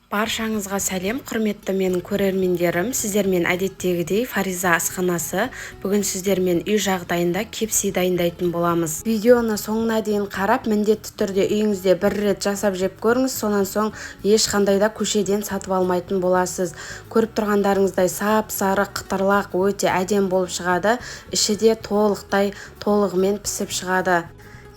Баршаңызға сәлем, құрметті менің көрермендерім. Сіздермен әдеттегідей Фариза асханасы. Бүгін сіздермен үй жағдайында кепси дайындайтын боламыз. Видеоны соңына дейін қарап, міндетті түрде үйіңізде бір рет жасап жеп көріңіз. Сонан соң ешқандай да көшеден сатып алмайтын боласыз. Көріп тұрғандарыңыздай сап-сары, қытырлақ, өте әдем болып шығады. Іші де толықтай толығымен пісіп шығады.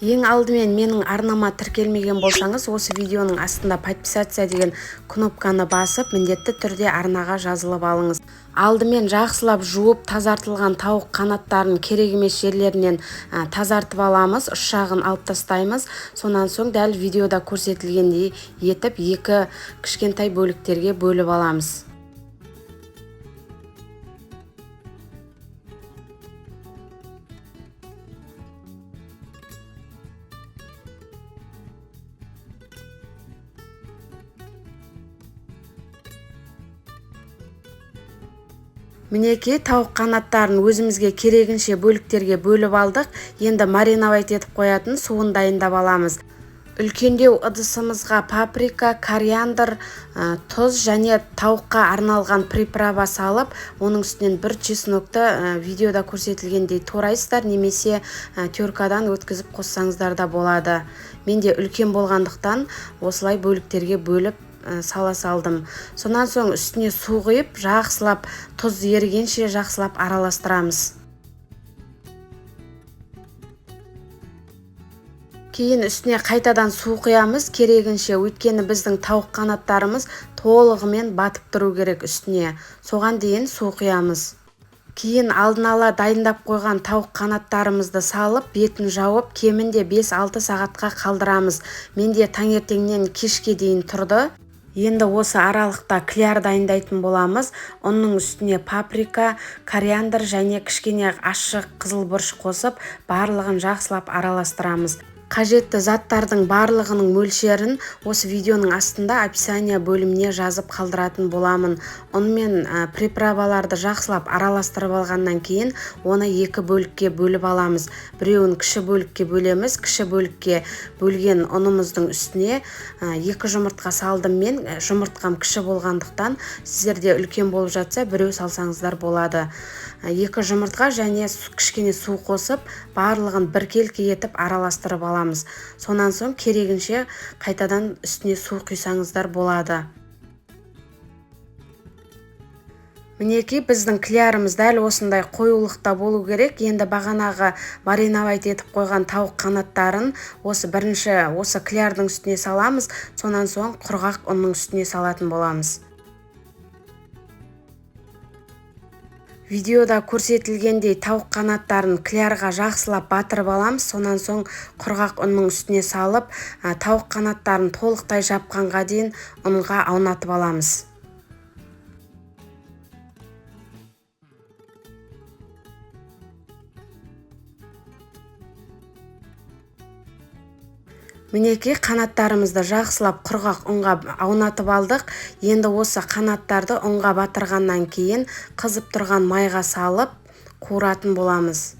Ең алдымен менің арнама тіркелмеген болсаңыз, осы видеоның астында подписаться деген кнопканы басып, міндетті түрде арнаға жазылып алыңыз. Алдымен жақсылап жуып тазартылған тауық қанаттарын керек емес жерлерінен тазартып аламыз, ұш жағын алып тастаймыз. Сонан соң дәл видеода көрсетілгендей етіп екі кішкентай бөліктерге бөліп аламыз. Мінекей, тауық қанаттарын өзімізге керегінше бөліктерге бөліп алдық. Енді мариновать етіп қоятын суын дайындап аламыз. Үлкендеу ыдысымызға паприка, кориандр, тұз және тауыққа арналған приправа салып, оның үстінен бір чеснокты видеода көрсетілгендей турайсыздар, немесе теркадан өткізіп қоссаңыздар да болады. Менде үлкен болғандықтан осылай бөліктерге бөліп сала салдым. Сонан соң үстіне су құйып, жақсылап тұз ерігенше жақсылап араластырамыз. Кейін үстіне қайтадан су құямыз керегінше, өйткені біздің тауық қанаттарымыз толығымен батып тұру керек үстіне. Соған дейін су құямыз. Кейін алдын ала дайындап қойған тауық қанаттарымызды салып, бетін жауып, кемінде 5-6 сағатқа қалдырамыз. Менде таңертеңнен кешке дейін тұрды. Енді осы аралықта кляр дайындайтын боламыз. Ұнның үстіне паприка, кориандр және кішкене ащы қызыл бұрыш қосып, барлығын жақсылап араластырамыз. Қажетті заттардың барлығының мөлшерін осы видеоның астында описание бөліміне жазып қалдыратын боламын. Ұн мен приправаларды жақсылап араластырып алғаннан кейін оны екі бөлікке бөліп аламыз. Біреуін кіші бөлікке бөлеміз. Кіші бөлікке бөлген ұнымыздың үстіне екі жұмыртқа салдым мен. Жұмыртқам кіші болғандықтан сіздерде үлкен болып жатса біреу салсаңыздар болады. Екі жұмыртқа және кішкене су қосып, барлығын біркелкі етіп араластырып аламыз. Сонан соң керегінше қайтадан үстіне су құйсаңыздар болады. Мінекей, біздің клярымыз дәл осындай қоюлықта болу керек. Енді бағанағы мариновать етіп қойған тауық қанаттарын осы бірінші осы клярдың үстіне саламыз. Сонан соң құрғақ ұнның үстіне салатын боламыз. Видеода көрсетілгендей тауық қанаттарын клярға жақсылап батырып аламыз. Сонан соң құрғақ ұнның үстіне салып, тауық қанаттарын толықтай жапқанға дейін ұнға аунатып аламыз. Мінекей, қанаттарымызды жақсылап құрғақ ұнға аунатып алдық. Енді осы қанаттарды ұнға батырғаннан кейін қызып тұрған майға салып қуыратын боламыз.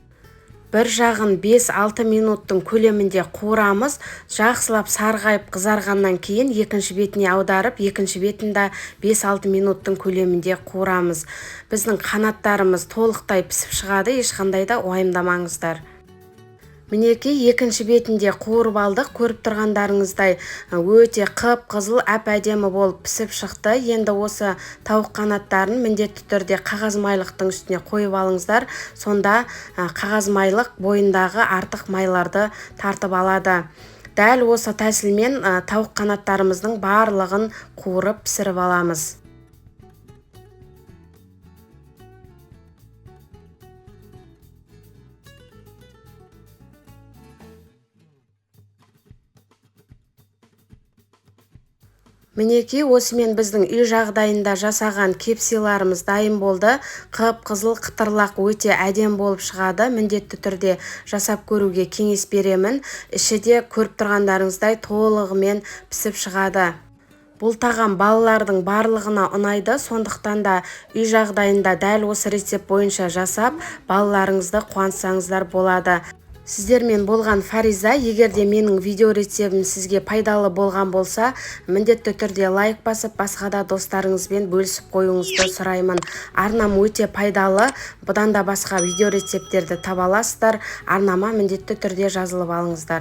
Бір жағын 5-6 минуттың көлемінде қуырамыз. Жақсылап сарғайып қызарғаннан кейін екінші бетіне аударып, екінші бетін де 5-6 минуттың көлемінде қуырамыз. Біздің қанаттарымыз толықтай пісіп шығады, ешқандай да уайымдамаңыздар. Мінекей, екінші бетінде қуырып алдық. Көріп тұрғандарыңыздай өте қып-қызыл, әп-әдемі болып пісіп шықты. Енді осы тауық қанаттарын міндетті түрде қағаз майлықтың үстіне қойып алыңыздар. Сонда қағаз майлық бойындағы артық майларды тартып алады. Дәл осы тәсілмен тауық қанаттарымыздың барлығын қуырып пісіріп аламыз. Мінекей, осымен біздің үй жағдайында жасаған кепсиларымыз дайын болды. Қып-қызыл, қытырлақ өте әдем болып шығады. Міндетті түрде жасап көруге кеңес беремін. Іші де көріп тұрғандарыңыздай толығымен пісіп шығады. Бұл тағам балалардың барлығына ұнайды, сондықтан да үй жағдайында дәл осы рецепт бойынша жасап, балаларыңызды қуантсаңыздар болады. Сіздермен болған Фариза. Егер де менің видео рецептім сізге пайдалы болған болса, міндетті түрде лайк басып, басқа да достарыңызбен бөлісіп қоюыңызды сұраймын. Арнам өте пайдалы, бұдан да басқа видео рецепттерді таба аласыздар. Арнама міндетті түрде жазылып алыңыздар.